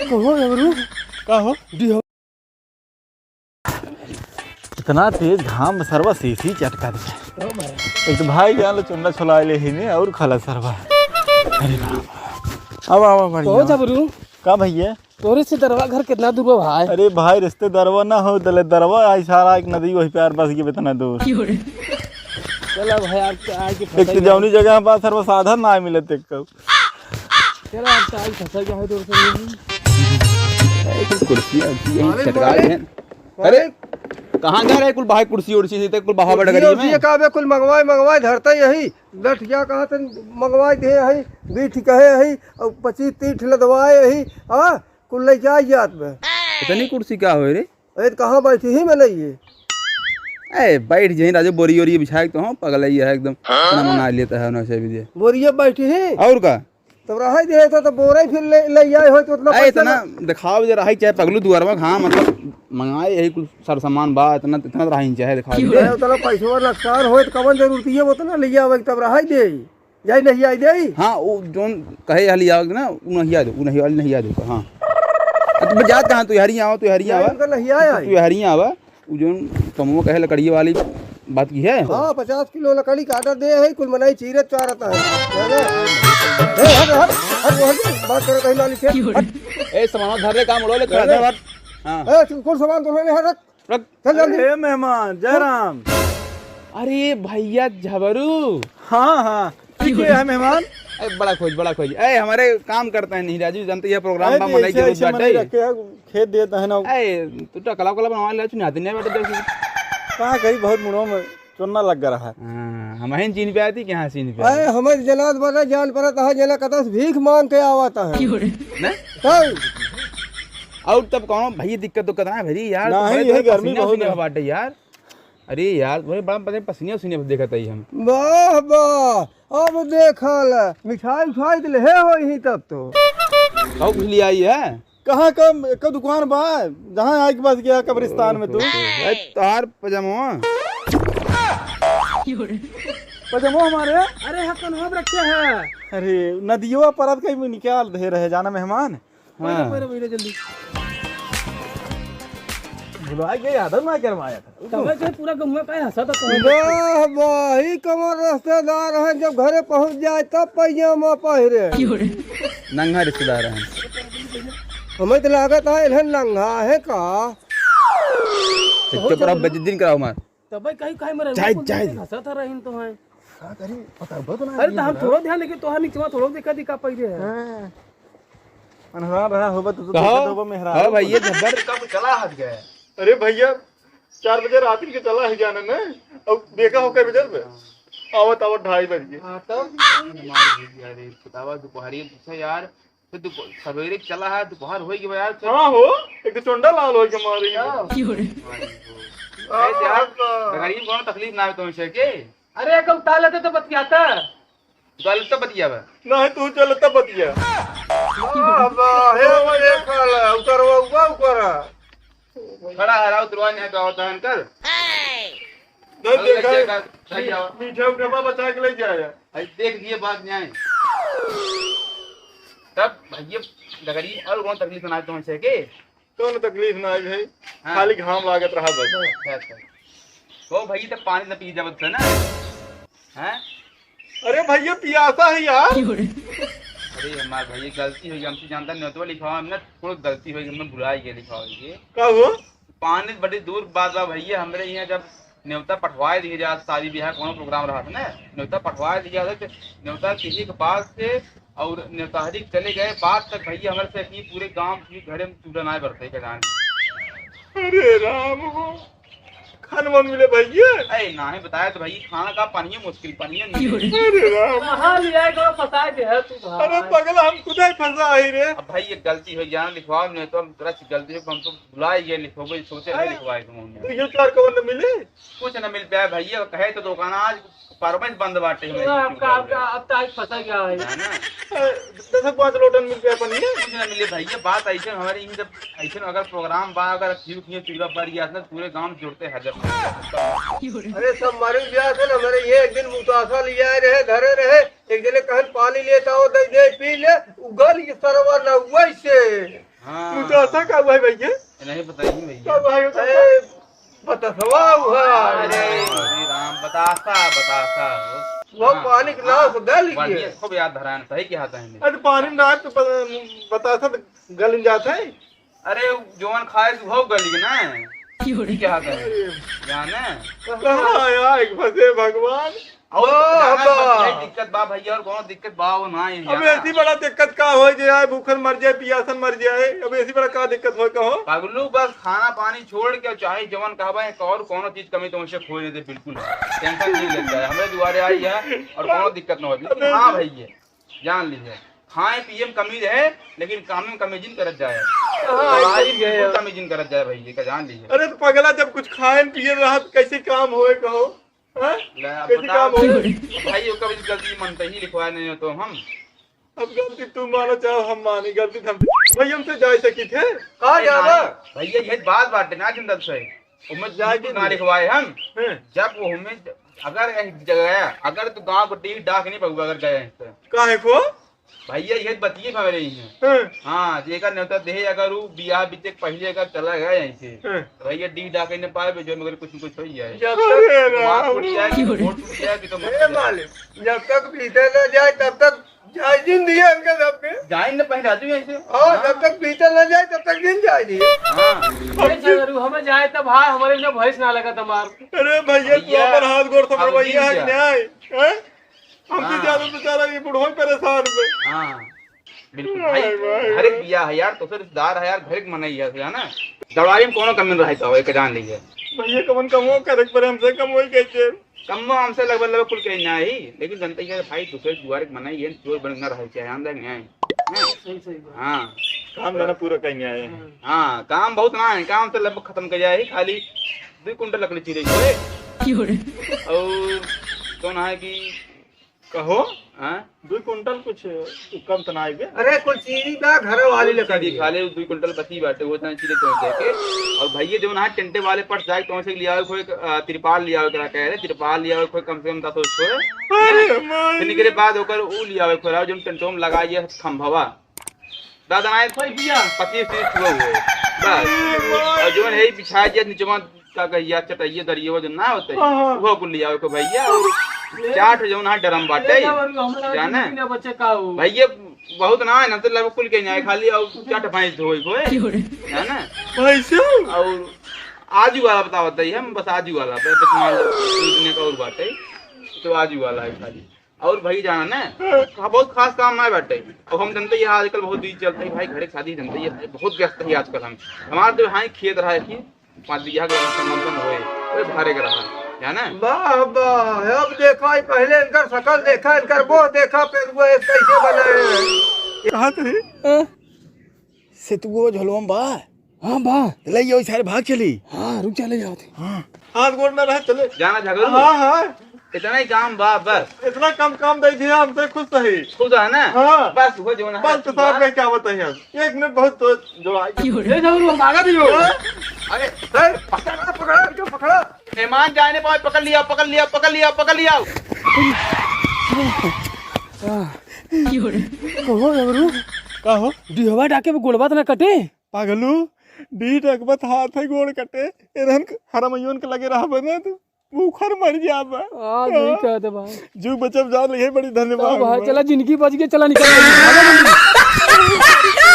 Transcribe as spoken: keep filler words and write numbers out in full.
कहो जबरू। का हो? दी हो। इतना तेज घाम में सरवा सीसी चटका दे। एक तो भाई जान लो चुन्ना छुलाए ले ही नहीं और खला सरवा। अरे बाप। अब आवा बढ़िया। कहो जबरू। का भैया? तोरे से दरवा घर कितना दूर बा भाई? अरे भाई, रिश्तेदारवा ना हो, दले दरवा आई सारा एक नदी वही प्यार बस के इतना दूर। चला भाई, आज के, आज के एक तो फंसाई जौनी जगह बा, सरवा साधन ना मिले ते को। चला, आज तो आज फंसा गया है तोरे से। ए, कुल कुर्सी, कुर्सी यहीं अरे चटका दे। अरे, कहाँ जा रहे कुल भाई? कुर्सी उर्सी से ते कुल बहावा डगरी में। ये का बे, कुल मंगवाए, मंगवाए धरते यही। दस ठिका कहाँ से मंगवाए दे हई, बीस ठिका है हई, और पच्चीस तीस ठिला दवाए हई, हाँ, कुल ले जाए जात बे। इतनी कुर्सी का होए रे? अरे, तो कहाँ बैठी ही में नहीं है? ए, बैठ जाई राजू, बोरी ओरी बिछाए तो हम पगल ही है एकदम। इतना मना लेता है उन्हें से भी दे। बोरिया बैठी ही। और का? तब रहाई दे तो, तो बोरा ही फिर ले, ले आए हो तो उतना अरे, पैसा इतना ना। दिखाओ जे रहाई चाहे पगलू दुआर में, हाँ, मतलब, मंगाए यही कुल सर सामान बा, इतना, इतना रहाई चाहे दिखाओ जे। अरे, उतना पैसा नुकसान होए तो कवन जरूरत है, उतना ले आवे, तब रहाई दे। जाई नहीं आई दे। हाँ, वो जोन कहे हली आवे ना, वो नहीं आ दे, वो नहीं, नहीं आ दे, हाँ। तो जात कहाँ तू हरी आवा, तू हरी आवा। उनका नहीं आया है। तू हरी आवा। उ जौन कमवा कहे लकड़िया वाली बात की है? हाँ, पचास किलो लकड़ी का order दे है, कुल मनई चीरत चारत है। जाने? ए, हट, हट, हट, वो हट, बात करत है नाली से। हट। ए, सामान धर रे, काम उड़ो ले, थोड़ा धर, हट। हाँ। ए, तू कुल सामान तो ले, हट, रख। रख। चल जल्दी। ए, मेहमान, जयराम। अरे भैया झबरू। हाँ, हाँ। ठीक है, है मेहमान। ए, बड़ा खुश, बड़ा खुश। ए, हमारे काम करता है नहीं राजू, जानते हैं program अरे, का मनई ऐसे, जरूरत ऐसे बाटे। मनई रखे हैं, खेत देता है ना। ए, तू टकला उकला बनवा ले, चुनाते नहीं बाटे जैसे। का कही, बहुत मुड़वा में चोन्ना लग रहा है। हाँ, हम ही चीन पे आती, कहाँ चीन पे अरे, आती? हमें जनात बना, जान पड़त है, जना कतस भीख मांग के आवत है। क्यों रे? नहीं? तब। और तब कौनो भैया दिक्कत उक्कत ना भरी यार, नहीं, तुम्हारे ये तो गर्मी पसीना बहुत उसीना है। बाटे यार। अरे यार, तुम्हेरे बड़ा पता पसीने उसीने देखत आई हम। वाह, वाह, अब देखा ला, मिठाई उठाई तो लेहे होई ही तब तो। और कुछ ले आई है? कहाँ का, का दुकान बा, जहाँ आए के पास गया कब्रिस्तान में तू? ए, तोहार पजामा। पजामा हमारे? अरे, हाँ, कौन हम रखे हैं? अरे, नदियों परत कहीं निकाल दे रहे, जाना मेहमान। पहिले, हाँ। पहिले, पहिले जल्दी। भुला गए, याद ना करवाया था। तबे के पूरा गौवा का हंसा था तुम्हें। वाह, वाह, ही कमर रिश्तेदार हैं, जब घरे पहुंच जाए तब पैजामा पहिरे। नंगा रिश्तेदार हैं। हमें तो लागत है, इन्हें नंगा है का? चुप रहो, बेइज्जती कराओ मत। तबे कहीं, कहीं में रहूं, जाए, कौन जाए। हंसा था रहीन तो हैं। का करी, पता बत ना अरे, तो हम थोड़ो ध्यान देखे, तोहार नीचवा थोड़ो देखा, देखा पहिले है। हाँ। अनहरा रहा होबा तो, तो कहो। देखत होबा मेहरारू। हाँ भाई, ये झब्बर। कब चला हट गया? अरे भैया, चार बजे रात के चला है जाना ना, अब देखा हो कै बजे बे? आवत, आवत ढाई बज गए। हाँ, तब? अरे मार भैया रे, बतावा, दोपहरी में पूछा यार, तो दोप-, सवेरे चला है, दोपहर हो गया यार, फिर हाँ हो, एक तो चोंडा लाल हो गया मारे। क्या? क्यों रे? अरे यार, हाँ। गरीब कौन तकलीफ ना हो तुमसे के? अरे, एक उतार लेते तो बतियाता। उतार लेते तो बतियावा। नहीं, तू चल तब बतिया। वाह, वाह, हे, वो ये खा ला, उतरवा, उबा, उतरा। खड़ा है, रहा, उतरवा नहीं तो होता है, अंकल। नहीं, अंकल, देखा, लग जाएगा, लग जाओ। मीठा उठा बचा के ले जाया। भाई, देख लिए बात नहीं आए। तब भैया, डगरी और कौन तकलीफ ना तुमसे के? कौनो तकलीफ ना आई भाई, हाँ। खाली घाम लागत रहा बस। अच्छा, अच्छा। तो भैया, तब पानी तो पी जावत है ना? हैं? अरे भैया, पियासा है यार। अरे हमार भैया, गलती हो गई, हमसे जानता नहीं तो लिखावा, हमने थोड़ा गलती हो गई, हमने भुला गया लिखावा ये। का हो? पानी बड़ी दूर बात बा भैया, हमरे यहाँ जब न्योता पठवाए दिए जात, शादी ब्याह कौनो program रहत ना, न्योता पठवाए दिए जात, तो न्योता किसी के पास से और न्योताहरी के चले गए, बाद तक भैया हमारे से कि पूरे गांव की घरे में चूल्हा ना बरते के जान। अरे राम हो, खान मन मिले भैया। अरे नाहीं बताया तो भैया, खाना का पानी मुश्किल, पानी नहीं। अरे राम। कहाँ ले आए, कहाँ फंसाए दे है तू भाई? अरे पगला, हम खुद ही फंसा है रे। अब भाई ये गलती हो जाना, लिखवाओ, नहीं तो हम तरह से गलती हो, हम तो भुला ही गए, लिखवाओ, सोचे नहीं हाँ। लिखवाए तुम हमने। तो ये चार कवन न मिले? कुछ न मिल पाया भैया, कहे तो दुकान आज परमेंट बंद बाटे, हमें पूरा YouTube आपका, पर। आपका, अब तो आज फंसा गया है। है ना? ए, दस पाँच लोटन मिल गया पनिया। कुछ ना मिले भैया, बात ऐसे हमारे इन जब ऐसे अगर प्रोग्राम बा, अगर खीर खीर चूल्हा बर गया ना, पूरे गांव जुड़ते हैं जब। अरे सब मरे गया था ना, हमारे ये एक दिन मुतासा लिया रहे, धरे रहे, एक जने कहन पानी लेता हो, दे दे, पी ले, उगल के सरवा न वैसे। हाँ। मुतासा का हुआ है भैया? नहीं बताइए भैया। का हुआ है बतासा? ए, बतासवा हुआ। अरे, हरे राम, बतासा, बतासा हो। वो हाँ, पानी के हाँ, नाव से गल गया। बढ़िया, खूब याद धरान, सही कहा था इन्हें। अरे, पानी में ना तो ब-, बतासा तो गल जात है। अरे, जौन खाए से वो गल गया ना। क्यों रे? क्या कहा था? अरे। जाने? कहाँ आया एक फंसे भगवान? और ओ, जाना अब्बा। बस यही दिक्कत बा भैया, और कोनो दिक्कत बा वो ना है, अब जाना। ऐसी बड़ा दिक्कत का होय जे आए, भूखन मर जाए, पियासन मर जाए, अब ऐसी बड़ा का दिक्कत होय कहो? पगलू बस खाना पानी छोड़ के चाहे जवन कहबे, एक और कोनो चीज कमी तुमसे खोए नहीं दे, बिल्कुल। टेंशन नहीं ले जाए, हमरे दुआरे आई है और कोनो दिक्कत ना हो। लेकिन अबे हाँ भैया, जान लीजिए, खाए पिए में कमी रहे, लेकिन काम में कमी जिन करत जाए। हाँ, दवाई ऐसे में बिल्कुल है। कमी जिन करत जाए भैया, का जान लीजिए। अरे तो पगला, जब कुछ खाए पिए रहा तो कैसे काम होए कहो? हाँ? ले, अब कैसे बता, काम हो? भाई, ओकर वजह से गलती मनते ही लिखवाए नहीं हो तो हम। अब गलती तू मानो चाहो, हम मानी, गलती तो हम, भाई, हमसे जाए सकी थे? कहाँ अरे जावा? नहीं, भैया, ये बात बाटे ना, जिंदल से। उम्मीद जाए जाए कि ना नहीं? लिखवाए हम। हैं? जब वो हमें, अगर एक जगह, अगर तू गाँव को डीह डाक नहीं पाऊगा, अगर गए हैं तो। काहे को? भैया, ये बतिये भवे रही हैं। हाँ। हाँ, जेकर न्योता देहे, अगर उ बियाह बीते के पहिले अगर चला गया यहीं से, हाँ। तो भैया, डीह डाके न पाए, जो मगर कुछ न कुछ हो ही जाए। जब तक अरे दिमाग राम। टूट जाए कि तो वोट टूट जाए कि तो मत ए जाए। मालिक, जब तक बीते न जाए, तब तक जाए जिन दिए इनके सबके। जाए न पहले आदमी ऐसे। हाँ, हाँ। जब तक बीते न जाए, तब तक जिन जाए दिए। हाँ। ए झगड़ू, हमें जाए तब हाँ, हमारे बिना भैंस ना लगा तमार। अरे भैया, तू भैया, अपन हाथ गोड़ सब अब भैया, जिन जाए। न्याय, हैं? हमसे हाँ। ज्यादा बेचारा ये बुढ़ो ही परेशान बे। हाँ, बिल्कुल भाई, भाई, भाई। घर एक बिया है यार, तो रिश्तेदार है यार, घर एक मनई है, है ना? दौड़ाई में कोनो कमी न रहे तो, एक जान लीजिए। भैया, कमन कमो करे के परे, हमसे कमो ही कैसे? कमो हमसे लगभग, लगभग कुल कहीं ना ही, लेकिन जनता के भाई, दूसरे दुआरे के मनई है, चोर बन न रहे, चाहे आम जाए, नहीं आए। हैं? सही, सही बात। हाँ। काम धंधा पूरा कहीं आए। हाँ। हाँ, काम बहुत ना है, काम तो लगभग खत्म कर जाए ही, खाली दुई कुंटल लकड़ी चीरे हुए। क्यों रे? और कौन है कि कहो? हाँ? दुई कुंटल कुछ कम तो ना आइबे। अरे, कुल चीनी बा, घर वाली लकड़ी चीनी है। खाली दुई कुंटल बची बाटे, वो इतना चीरे तो देके। और भैया, जो ना टेंटे वाले पर जाए, तो से लियावे कोई, अ, तिरपाल लियावे करा कह रहे, तिरपाल लियावे कोई कम से कम दस ठो। अरे माई। फिर निकले बाद ओकर ऊ लियावे कोई, जो टेंटो में लगा ये खंभवा। दादा आए कोई बिया, पच्चीस तीस ठो हुए। बस। अरे माई। और जो है बिछा दिया नीचे में, का कहिया, चटैया दरिया जो ना होते, हाँ, हाँ। वो कुल लियावे को भैया। अरे। चार ठो जो ना ड्रम बाटे, अरे, ना, हमरा जाने? जिंदगी ना बचे का हो? भैया, बहुत ना है ना, तो लगभग कुल के ना है, खाली और चार ठो भैंस धोए को है। क्यों रे? है ना? भैंस? और आजू वाला बतावत है, हम बस आजू वाला, बस मान लो, दो दिन का और बाटे, तो आजू वाला है खाली। और भाई जाना ना, हाँ, बहुत खास काम ना बाटे। अब हम जनते ही आजकल बहुत busy चलते हैं भाई, घर की शादी जनते ही है, बहुत व्यस्त है आजकल हम। हमारे तो यहाँ खेत रहा है कि पाँच बीघा के संबंधन होए, कोई भारे के रहा, जाना? वाह, वाह, अब देखा, ये पहले इनकर शकल देखा, इनकर मुंह देखा, फिर वो ये कैसे बनाए हैं। कहाँ थे? हाँ? सेतुओ झोलवा में बा। हाँ, बा। ले यो, सारे भाग चली। हाँ, रुक जा, ले जाओ थे। हाँ। हाथ गोड़ ना रहे, चले। जाना झगड़ू? हाँ, हाँ। इतना ही काम बा, बस। इतना कम काम दे दिया, हम तो खुश रही। खुश है ना? हाँ। बस, वो जो ना बस, तो साहब, मैं क्या बताइए अब? एक मिनट, बहुत तो जोड़ा। क्यों रे? ए, झगड़ू, हम भागा दियो। हाँ? अरे, सर, पकड़ा, पकड़ा, इनको पकड़ा। मेहमान जाए नहीं पाए, पकड़ लिया, पकड़ लिया, पकड़ लिया, पकड़ लिया। क्यों रे? कहो, झगड़ू। का हो? डिहवा डाके में गोड़वा त ना कटे? पागलू, डीह डकबत हाथ है गोड़ कटे, एरहन हरमैयन के लगे रहबे ना तू, भूखर मर जाबे। हाँ, यही कहते भाई। जो बचब जान लगे, बड़ी धन्यवाद तो भाई, भाई। चला, जिंदगी बच गई, चला निकल, भागा जल्दी।